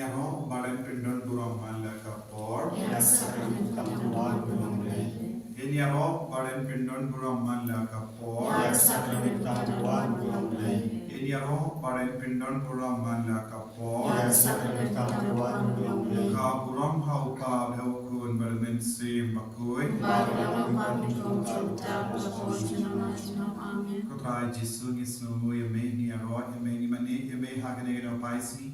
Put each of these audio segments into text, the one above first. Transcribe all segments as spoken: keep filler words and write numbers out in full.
Ïaroh ba ren pyndon burom man la ka por. Ïa ka sakrament tam ka wan burom lei. Ngin ïaroh ba ren pyndon burom man la ka por. Ïa ka sakrament tam ka wan burom lei. Ngin ïaroh ba ren pyndon burom man la ka por. Ïa ka sakrament tam ka wan burom lei. Ka burom ha u Kpa bad ha u Khun bad ha u Mynsiem Bakhuid. Bad ha u Kpa bad ha u Khun bad ha u Mynsiem Bakhuid. Amen. Ko Trai Jisu, ngi sngewnguh ïa me, ngi ïaroh ïa me, ngi mane ïa me ha kane ka daw paisngi.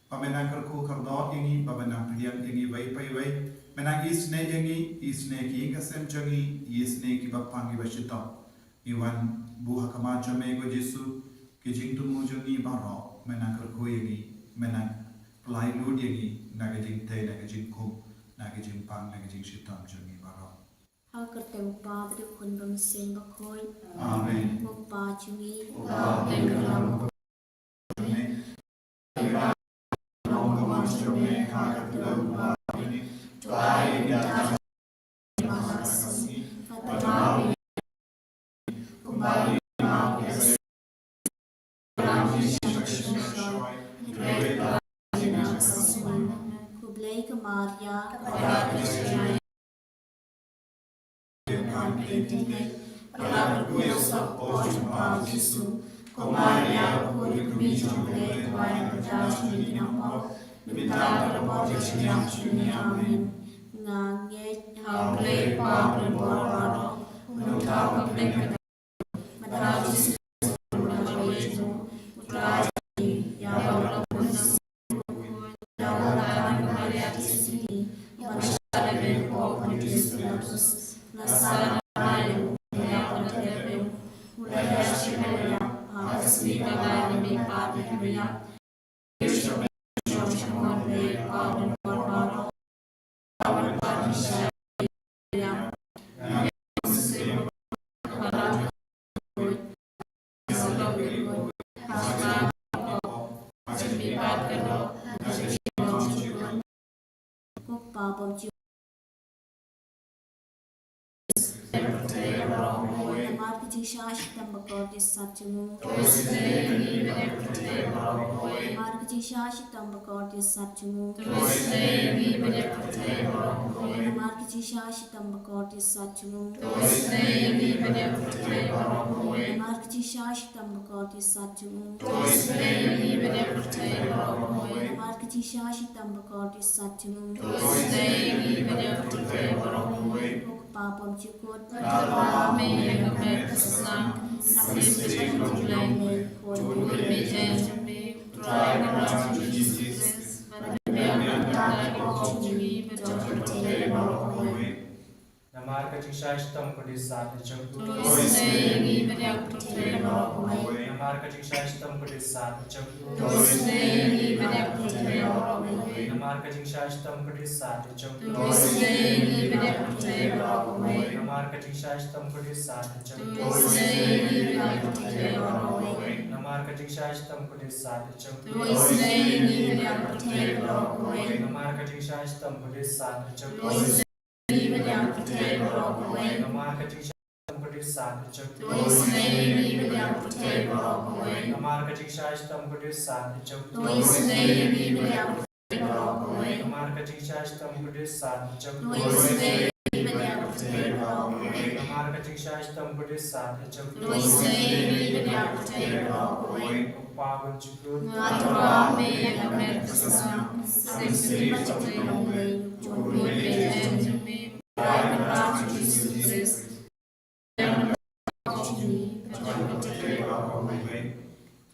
Ba me nang kyrkhu kyrdoh ïa ngi, ba me nang pdiang ïa ngi iwei pa iwei. Me nang isynei ïa ngi, isynei ki ïing ka sem jong ngi, isynei kiba pang kiba shitom. Ngi wan buh ha khmat jong me ko Jisu, ki jingthmu jong ngi baroh, me nang kyrkhu ïa ngi, me nang pynlait lut ïa ngi, na ka jingtei, na ka jingkhum, na ka jingpang, na ka jingshitom jong ngi baroh. Ha ka kyrteng u Kpa bad u Khun bad u Mynsiem Bakhuid. Amen. Ko Kpa jong ngi. Uba ha bneng, ka long ka Khublei ko Maria. Ko Maria, ko Nga ngeit ha U Blei Kpa Baroh, U Nongthaw Kynrad, Namar ka jingshah shitom bakordit sat jong u. Namar ka jingshah shitom bakordit sat jong u. Namar ka jingshah shitom bakordit sat jong u. Namar ka jingshah shitom bakordit sat jong u. Namar ka jingshah shitom bakordit sat jong u. Ko Kpa bymjukut. Namar ka jingshah shitom kordit sat jong u. Namar ka jingshah shitom kordit sat jong u. Namar ka jingshah shitom kordit sat jong u. Namar ka jingshah shitom kordit sat jong u. Namar ka jingshah shitom kordit sat jong u. Namar ka jingshah shitom kordit sat jong u. Namar ka jingshah shitom kordit sat jong u. Namar ka jingshah shitom kordit sat jong u. Namar ka jingshah shitom kordit sat jong u. Namar ka jingshah shitom kordit sat jong u. Ko Kpa bymjukut.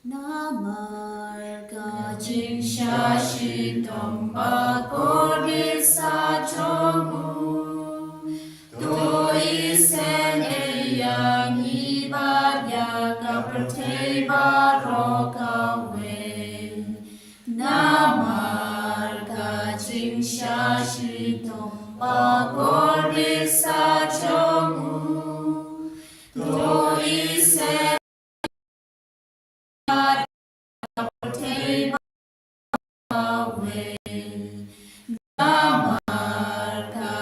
Namar ka jingshah shitom bakordit sat jong u. To isynei ïa ngi bad ïa ka pyrthei baroh kawei. Namar ka jingshah shitom bakordit sat jong u. To isynei ïa ngi bad ïa ka pyrthei baroh kawei. Namar ka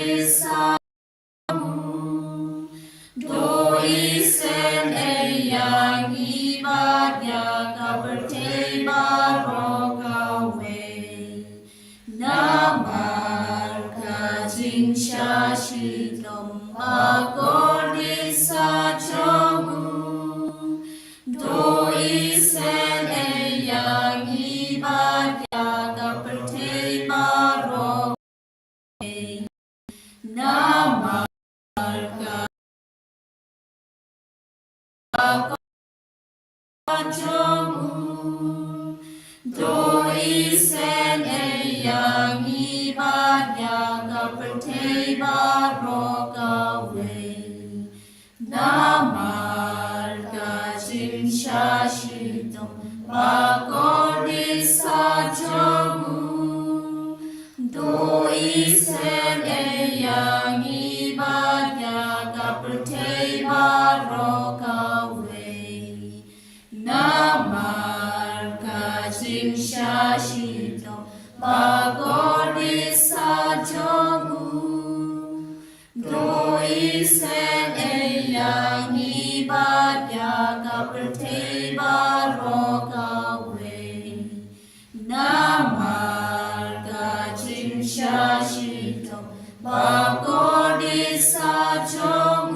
Sa u, to isynei ïa ngi bad ïa ka pyrthei baroh kawei. Namar ka jingshah shitom bakordit sa jong u, to isynei ïa ngi bad ïa ka pyrthei baroh. Namar ka jong u, to isynei ïa ngi bad ïa ka pyrthei baroh kawei. Namar ka jingshah shitom bakordit sa jong u, to isynei ïa ngi bad ïa ka pyrthei baroh kawei. Namar ka jingshah shitom bakordit sa jong u, to isynei ïa ngi bad ïa ka pyrthei baroh kawei. Namar ka jingshah shitom bakordit sa jong u,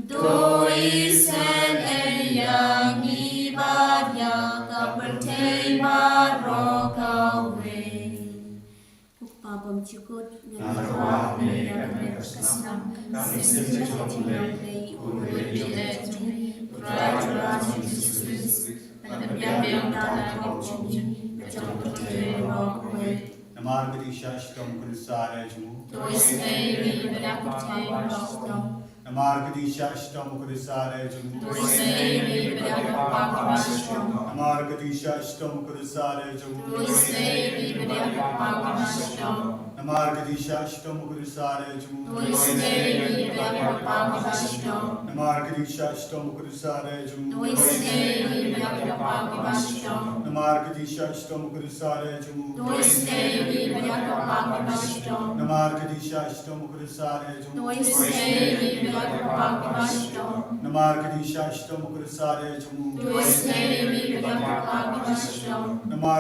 to isynei ïa ngi bad ïa ka pyrthei baroh kawei. Ko Kpa bymjukut, nga la kwah ïa ka kyrteng ka snam, ka mynsiem jong U Blei, U Blei jong ngi, U Trai jong ngi Jisu Khrist, ban pynbiang ïa ka bynta ka pop jong ngi, bad jong ka pyrthei baroh kawei. Namar ka jingshah shitom bakordit sa jong u, to isynei ïa ngi bad ïa ka pyrthei baroh kawei. Namar ka jingshah shitom bakordit sa jong u, to isynei ïa ngi bad ïa ka pyrthei baroh kawei. Namar ka jingshah shitom bakordit sa jong u, to isynei ïa ngi bad ïa ka pyrthei baroh kawei. Namar ka jingshah shitom bakordit sa jong u, to isynei ïa ngi bad ïa ka pyrthei baroh kawei. Namar ka jingshah shitom bakordit sa jong u, to isynei ïa ngi bad ïa ka pyrthei baroh kawei. Namar ka jingshah shitom bakordit sa jong u, to isynei ïa ngi bad ïa ka pyrthei baroh kawei. Namar ka jingshah shitom bakordit sa jong u, to isynei ïa ngi bad ïa ka pyrthei baroh kawei. Namar ka jingshah shitom bakordit sa jong u, to isynei ïa ngi bad ïa ka pyrthei baroh kawei. Namar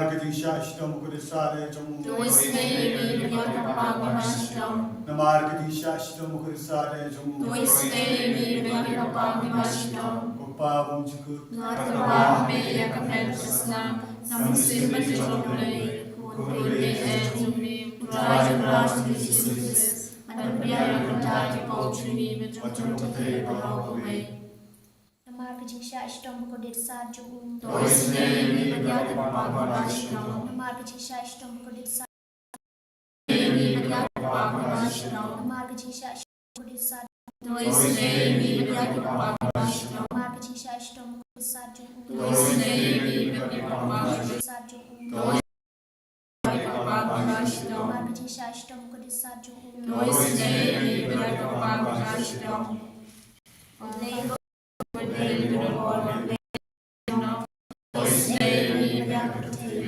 ka jingshah shitom bakordit sa jong u, to isynei ïa ngi bad ïa ka pyrthei baroh kawei. Namar ka jingshah shitom bakordit sa jong u, to isynei ïa ngi bad ïa ka pyrthei baroh kawei. Ko Kpa bymjukut, nga la kwah ïa ka kyrteng ka snam, ka mynsiem jong U Blei, U Blei jong ngi, U Trai jong ngi Jisu Khrist, ban pynbiang ïa ka bynta ka pop jong ngi, bad jong ka pyrthei baroh kawei. Namar ka jingshah shitom bakordit sa jong u, to isynei ïa ngi bad ïa ka pyrthei baroh kawei. Namar ka jingshah shitom bakordit sa, namar ka jingshah shitom bakordit sa, to isynei ïa ngi bad ïa ka pyrthei baroh kawei. Namar ka jingshah shitom bakordit sa jong u, to isynei ïa ngi bad ïa ka pyrthei baroh kawei. Sa jong u, to isynei ïa ngi bad ïa ka pyrthei baroh kawei. Namar ka jingshah shitom bakordit sa jong u, to isynei ïa ngi bad ïa ka pyrthei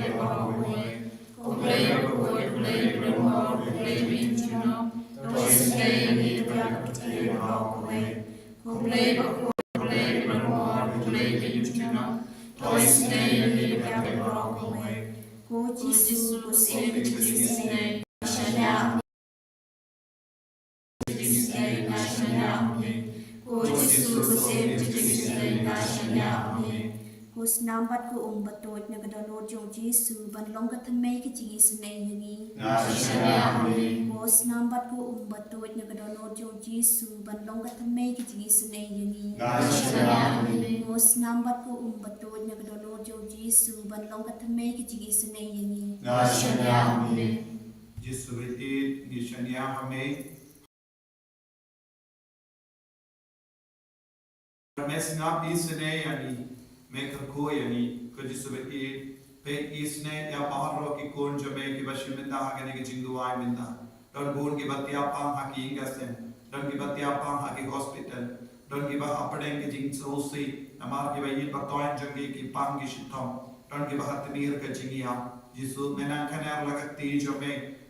baroh kawei. Ko Blei bakhuid, ko Blei bakhuid, ko Blei bakhuid, ko Blei bakhuid. Ko Jisu, ko Syiem ka jingisynei, nga shaniah. Ko Jisu, ko Syiem ka jingisynei, nga shaniah ïa me. Ko snam bad ko um batuid na ka dohnud jong U Jisu ban long ka thymmei ka jingisynei ïa ngi, nga shaniah ïa me. Ko snam bad ko um batuid na ka dohnud jong U Jisu ban long ka thymmei ka jingisynei ïa ngi, nga shaniah ïa me. Ko snam bad ko um batuid na ka dohnud jong U Jisu ban long ka thymmei ka jingisynei ïa ngi, nga shaniah ïa me. Jisu baieit, ngi shaniah ha me. Me sngap isynei ïa ngi, me kyrkhu ïa ngi, ko Jisu baieit. Peit, isynei ïa baroh ki khun jong me kiba shim bynta ha kane ka jingduwai mynta. Don bun kiba thiah pang ha ki ïing ka sem, don kiba thiah pang ha ki hospital, don kiba hapdeng ka jingsngewsih namar kiba ïeit ba thoiñ jong ki, ki pang ki shitom, don kiba ha tmier ka jingïap. Jisu, me nang kynnoh la ka kti jong me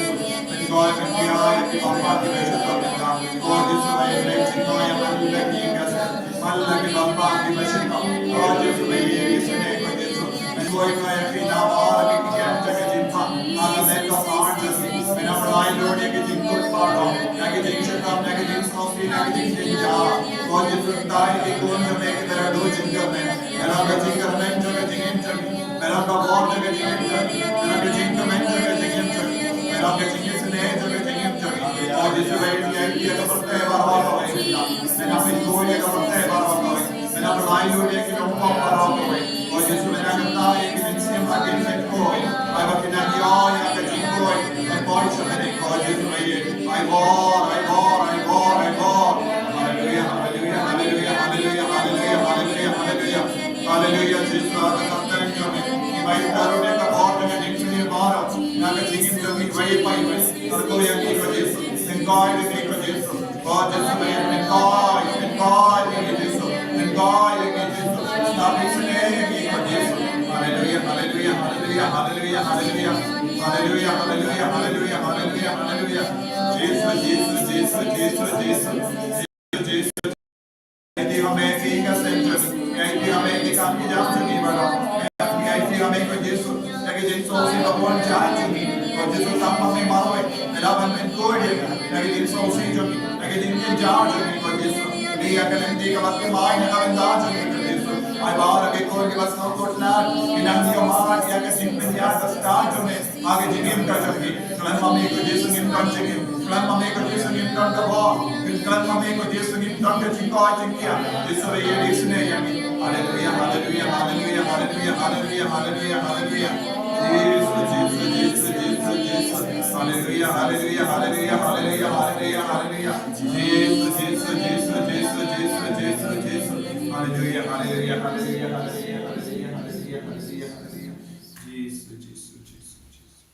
Jisu. Pynkoit, pynkoit ïa ki paidbah kiba shu tap ïa ka. Ko Jisu, ba ïa leh jingkoit ïa man la ki ïing ka sem, man la ki paidbah kiba shu tap. Ko Jisu, ba ïa ki sngewthuh, ko Jisu. Pynkoit ïa ki na baroh ki kem jong ka jingpang. Ha ka met ka phad jong ki. Pynïaid lut ïa ki jingkut baroh, ïa ki jingshitom, ïa ki jingsngewsih, ïa ki jingjynjar. Ko Jisu, tang ïa ki khun jong me kiba la duh jingkyrmen. Pynlong ka jingkyrmen jong ka jingim jong ki. Pynlong ka bor jong ka jingim jong ki. Pynlong ka jingkyrmen jong ka jingim jong ki. Pynlong ka jingisynei jong ka jingim jong ki. Ko Jisu, ba ïa ki ïa ka pyrthei baroh kawei. Pynlong pynkoit ïa ka pyrthei baroh kawei. Pynlong pynlait lut ïa ki nongpop baroh kawei. Ko Jisu, pynlong kata ïa ki mynsiem ha ki pynkoit. Ai ba kin nang ïoh ïa ka jingkoit. Pynkoit sha ka dei ko Jisu, ai bor, ai bor, ai bor, ai bor. Haleluya, haleluya, haleluya, haleluya, haleluya, haleluya, haleluya. Haleluya, Jisu, ha ka kyrteng jong me. Ngi bai ka ruh ïa ka bor jong ka jingim baroh. Na ka jingim jong ngi iwei pa iwei. Kyrkhu ïa ngi ko Jisu. Pynkoit ïa ngi ko Jisu. Ko Jisu, pynkoit, pynkoit ïa ngi Jisu. Pynkoit ïa ngi Jisu. Stad isynei ïa ngi ko Jisu. Haleluya, haleluya, haleluya, haleluya, haleluya. Haleluya, haleluya, haleluya, haleluya, haleluya. Jisu, Jisu, Jisu, Jisu, Jisu. Jisu, Jisu. Ïaid ha me ki ïing ka sem jong ngi. Ïaid ha me ki kam ki jam jong ngi baroh. Ïaid ha me ko Jisu. Ïa ki jingsngewsih ba bun jait jong ngi. Ko Jisu, tang ma me marwei. Me lah ban pynkoit ïa ngi. Ïa ki jingsngewsih jong ngi. Ïa ki jingjynjar jong ngi ko Jisu. Ïa ka lynti kaba thymmai na ka bynta jong ngi ko Jisu. Ai ba la ki khun kiba sngewthuh lad. Ki nang ïoh ïa ka jingpynïar ka stad jong me. Ha ka jingim ka jong ngi. Khlem ma me ko Jisu ngim don jingim. Khlem ma me ko Jisu ngim don ka bor. Khlem ma me ko Jisu ngim don ka jingkoit jingkhiah. Jisu, ba ïa isynei ïa ngi. Haleluya, haleluya, haleluya, haleluya, haleluya, haleluya, haleluya. Jisu, Jisu, Jisu, Jisu, Jisu. Haleluya, haleluya, haleluya, haleluya, haleluya, haleluya. Jisu, Jisu, Jisu, Jisu, Jisu, Jisu, Jisu. Haleluya, haleluya, haleluya, haleluya, haleluya, haleluya, haleluya. Jisu, Jisu, Jisu, Jisu.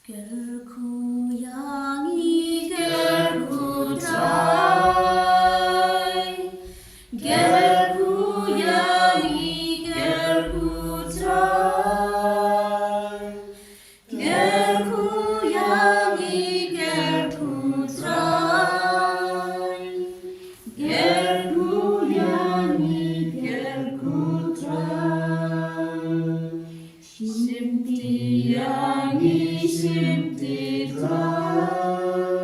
Kyrkhu ïa ngi, kyrkhu Trai. Kyrkhu ïa ngi, kyrkhu Trai. Kyrkhu ïa ngi, kyrkhu Trai. Kyrkhu ïa ngi, kyrkhu Trai. Shim ti ïa ngi, shim ti Trai.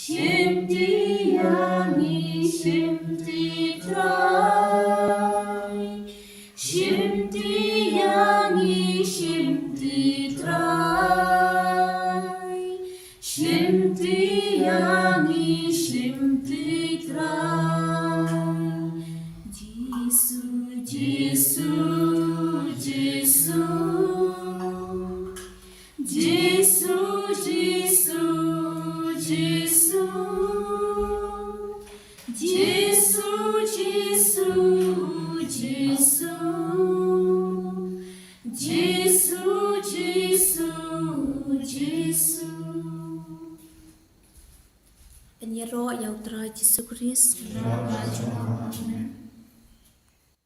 Shim ti ïa ngi, shim ti Trai. Shim ti ïa ngi, shim ti Trai. Shim ti ïa ngi, shim ti Trai. Jisu, Jisu, Jisu. Jisu, Jisu, Jisu. Jisu, Jisu, Jisu. Jisu, Jisu, Pynïaroh ïa U Trai Jisu Khrist.